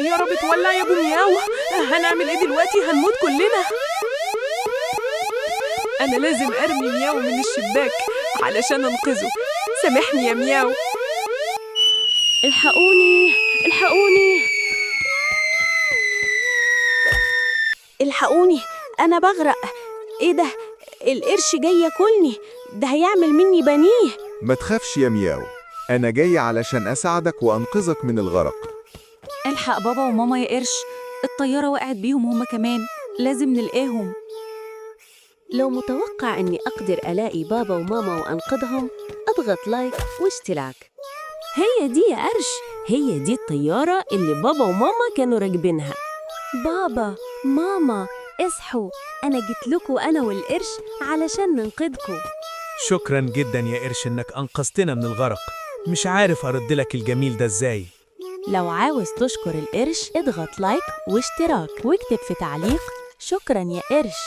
الطيارة بتولع يا أبو مياو، هنعمل إيه دلوقتي؟ هنموت كلنا. أنا لازم أرمي مياو من الشباك علشان أنقذه. سامحني يا مياو. الحقوني، الحقوني، الحقوني، أنا بغرق. إيه ده؟ القرش جاي ياكلني، ده هيعمل مني بانيه. ما تخافش يا مياو، أنا جاي علشان أساعدك وأنقذك من الغرق. الحق بابا وماما يا قرش، الطيارة وقعت بيهم هما كمان، لازم نلقاهم. لو متوقع إني أقدر ألاقي بابا وماما وأنقذهم، أضغط like واشتراك. هي دي يا قرش، هي دي الطيارة اللي بابا وماما كانوا راكبينها. بابا، ماما، اصحوا، أنا جيت لكم أنا والقرش علشان ننقذكم. شكرا جدا يا قرش إنك أنقذتنا من الغرق. مش عارف أرد لك الجميل ده إزاي. لو عاوز تشكر القرش اضغط like واشتراك واكتب في تعليق شكرا يا قرش.